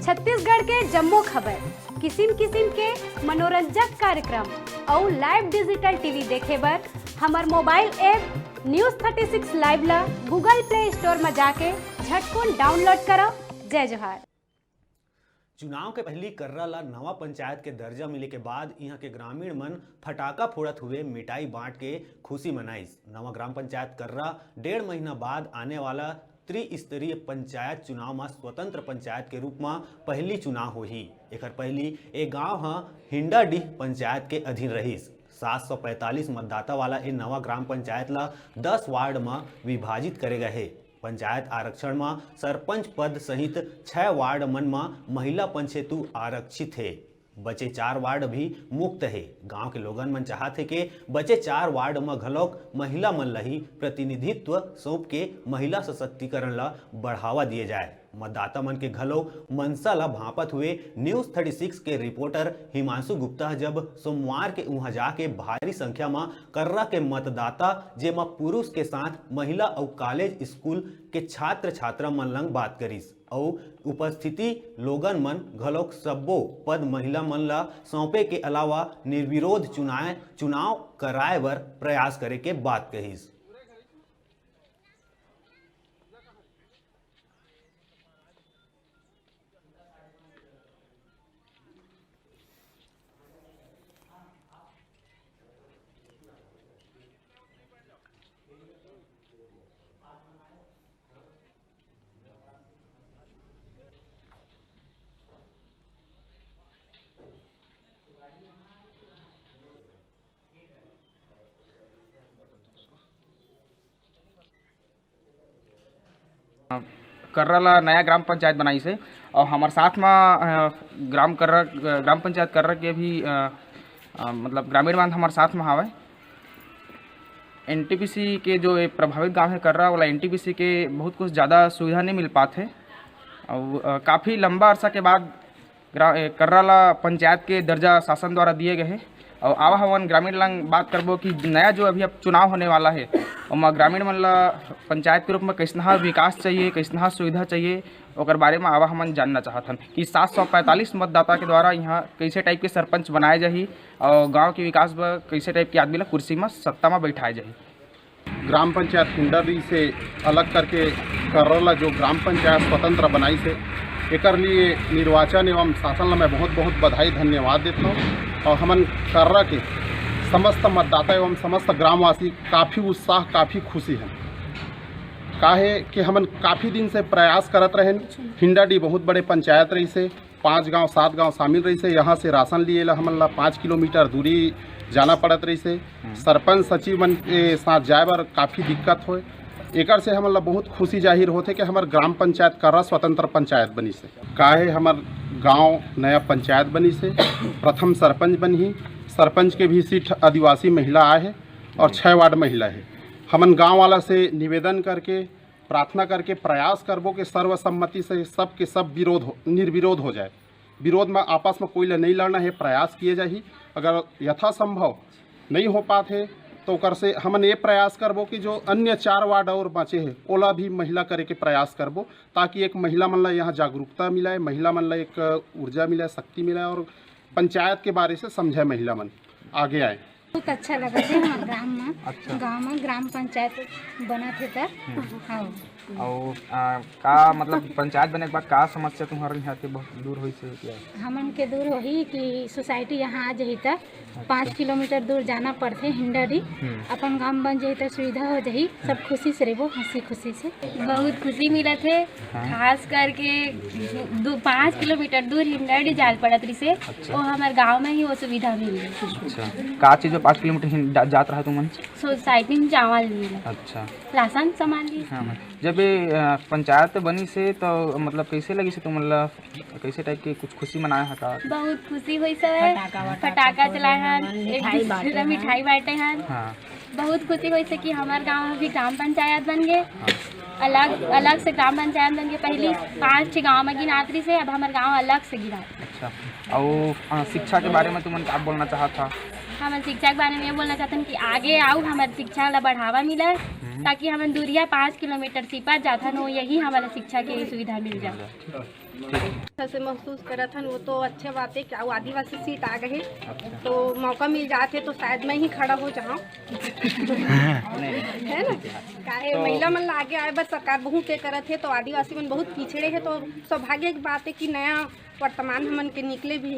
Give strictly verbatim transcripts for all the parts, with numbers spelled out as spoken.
छत्तीसगढ़ के जम्मो खबर, किसिम किसिम के मनोरंजक कार्यक्रम अउ live digital T V देखे बर हमर mobile app News thirty six Live ला Google Play Store म जाके झटकुन download करव। जय जोहार। चुनाव के पहिली कर्रा ला नवा पंचायत के दर्जा मिले के बाद इहां के ग्रामीण मन फटाका फोड़त हुए मिठाई बांट के खुशी मनाइस। नवा ग्राम पंचायत कर्रा डेढ़ महीना बाद आने वाला त्रिस्तरीय पंचायत चुनाव म स्वतंत्र पंचायत के रूप म पहिली चुनाव होही। एखर पहिली ए गांव ह हिंडाडीह पंचायत के अधीन रहिस। सात सौ पैंतालीस मतदाता वाला ए नवा ग्राम पंचायत ल दस वार्ड म विभाजित करे गए हे। पंचायत आरक्षण म सरपंच पद सहित छह वार्ड मन म महिला पंच हेतु आरक्षित हे। बचे चार वार्ड भी मुक्त हे। गांव के लोगन मन चाहत हे के बचे चार वार्ड म घलोक महिला मन ल ही प्रतिनिधित्व सौंप के महिला सशक्तिकरण ल बढ़ावा दिए जाए। मतदाता मन के घलो मंशा ल भांपत हुए News thirty six के reporter हिमांशु गुप्ता ह जब सोमवार के उहां जाके भारी संख्या म कर्रा के मतदाता, जेमा पुरुष के साथ महिला अउ कॉलेज स्कूल के छात्र छात्रा मन लंग बात करिस अउ उपस्थिति लोगन मन घलोक सब्बो पद महिला मन ला सौंपे के अलावा निर्विरोध चुनाए चुनाव कराए बर प्रयास करे के बात कहिस। कर्रा ला नया ग्राम पंचायत बनाइस हे अउ हमर साथ म, अ, ग्राम कर्रा, अ, ग्राम पंचायत कर्रा के भी, अ, अ, मतलब ग्रामीण मन हमर साथ म हावय। एनटीपीसी के जो ये प्रभावित गांव हे कर्रा, ओला एनटीपीसी के बहुत कुछ ज़्यादा सुविधा नहीं मिल पात हे अउ, अ, काफ़ी लंबा अरसा के बाद ग्रा-, ए, कर्रा ला पंचायत के दर्जा शासन द्वारा दिए गए हे। अउ आवा हमन ग्रामीण लंग बात करबो कि नया जो अभी अब चुनाव होने वाला हे, ओमा ग्रामीण मन ला पंचायत के रूप में कैसनहा विकास चाहिए, कैसनहा सुविधा चाहिए, ओकर बारे में आवा हमन जानना चाहत हन कि सात सौ पैंतालीस मतदाता के द्वारा यहाँ कैसे टाइप के सरपंच बनाए जाही अउ गांव के विकास बर कैसे टाइप के आदमी ला कुर्सी में सत्ता में बैठाए जाही। ग्राम पंचायत हिंडाडीह से अलग करके कर्रा ला जो ग्राम पंचायत स्वतंत्र बनाइस हे, एकर लिए निर्वाचन एवं शासन ला मैं बहुत बहुत बधाई धन्यवाद देत हौं। अउ हमन कर्रा के समस्त मतदाता एवं समस्त ग्रामवासी काफ़ी उत्साह, काफ़ी खुशी हे। काहे कि हमन काफ़ी दिन से प्रयास करत रहेन, हिंडाडीह बहुत बड़े पंचायत रहिस हे, पाँच गांव, सात गांव शामिल रहिस हे। यहाँ से राशन लिए ला हमन ला पाँच किलोमीटर दूरी जाना पड़त रहिस हे। हम्म। सरपंच सचिव मन के साथ जाए बर काफ़ी दिक्कत होय। एकर से हमन ला बहुत खुशी जाहिर होथे कि हमर ग्राम पंचायत कर्रा स्वतंत्र पंचायत बनिस हे। काहे हमर गांव नया पंचायत बनिस हे, प्रथम सरपंच बनही, सरपंच के भी सीट आदिवासी महिला आए हे और छः वार्ड महिला हे। हमन गांव वाला से निवेदन करके प्रार्थना करके प्रयास करबो कि सर्वसम्मति से सब के सब विरोध हो, निर्विरोध हो जाए। विरोध में आपस में कोई ले नहीं लड़ना है, प्रयास किए जाही। अगर यथासंभव नहीं हो पात हे तो ओकर से हमन ये प्रयास करबो कि जो अन्य चार वार्ड और बाँचे हे ओला भी महिला करे के प्रयास करबो, ताकि एक महिला मन ला यहाँ जागरूकता मिले, महिला मन ला एक ऊर्जा मिले, शक्ति मिले और पंचायत के बारे से समझे महिला मन आगे आए। बहुत अच्छा लगत हे हमर गांव म। अच्छा। गांव म ग्राम पंचायत बनत हे त। हम्म। हाँ। अउ, आ, का मतलब पंचायत बने के बाद का समस्या तुम्हारे यहाँ के बहुत दूर होइस हे क्या? हमन के दूर होही कि सोसाइटी यहाँ आ जाही त अच्छा। पाँच किलोमीटर दूर जाना पड़थे हिंडाडीह। हम्म। अपन गांव बन जाही त सुविधा हो जाही, सब खुशी से रहबो, हंसी खुशी से। बहुत खुशी मिलत हे, हाँ। खास करके दू, पाँच किलोमीटर दूर हिंडाडीह जाल पड़त रहिसे, अच्छा। वो हमर गांव में ही वो सुविधा मिल रही। अच्छा, का चीज पाँच किलोमीटर हिन जा-, जात रहा तुमन? सोसाइटी में चावल मिले। अच्छा। राशन सामान लिए। हाँ, हाँ। जब ये, अ, पंचायत बनिस हे तो मतलब कैसे लगिस हे तुमन ला, कैसे टाइप के कुछ खुशी मनाए हा का? बहुत खुशी होइस हे। फटाका वटाका फटाका फोड़े चलाए हन, हन, एक मिठाई दूसरे बांटे ला हन। मिठाई बांटे हन। हाँ। बहुत खुशी होइस हे कि हमर गांव में भी ग्राम पंचायत बन गे। हाँ। अलग, अलग से ग्राम पंचायत बन गे। पहली पांच ठे गांव में गिनात रहिस हे, अब हमर गांव अलग से गिनात। अच्छा, अउ, अ, शिक्षा के बारे में तुमन का बोलना चाहत हा? हमन शिक्षा के बारे में ये बोलना चाहथन कि आगे आऊ, हमर शिक्षा ला बढ़ावा मिले, ताकि हमन दूरिया पाँच किलोमीटर सिपा जाथन, वो यही हमला शिक्षा के सुविधा मिल जाए। अच्छा से महसूस करत हन, वो तो अच्छे बात है कि आऊ आदिवासी सीट आ गए, तो मौका मिल जाते तो शायद मैं ही खड़ा हो जाऊँ, है ना? काहे महिला मन ला आगे आए बर सरकार बहुत ये करत है, तो आदिवासी मन बहुत पिछड़े है, तो सौभाग्य की बात है कि नया वर्तमान हमन के निकले भी,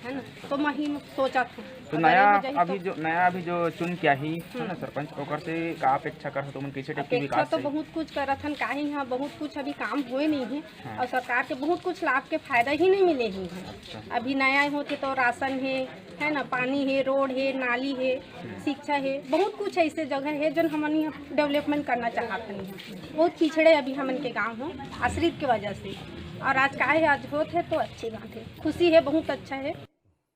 है ना? तो मैं ही सोचत हूँ। तो अगर नया हो जाही अभी तो जो, नया अभी जो चुन के आही, है ना, हम्म। सरपंच, ओकर से का अपेक्षा करत हो तुमन, कैसे टाइप के अपेक्षा विकास तो है? बहुत कुछ करत हन, काहे यहाँ बहुत कुछ अभी काम हुए नहीं है। हाँ। और सरकार के बहुत कुछ लाभ के फायदा ही नहीं मिले ही है। अच्छा। अभी नया होते तो राशन है, है ना, पानी है, रोड है, नाली है, हम्म। शिक्षा है, बहुत कुछ ऐसे जगह है जो हमन यहाँ डेवलपमेंट करना चाहते हैं। बहुत पिछड़े अभी हमन के गांव हो आश्रित के वजह से, और आज का है, आज होत है तो अच्छी बात है, खुशी है, बहुत अच्छा है।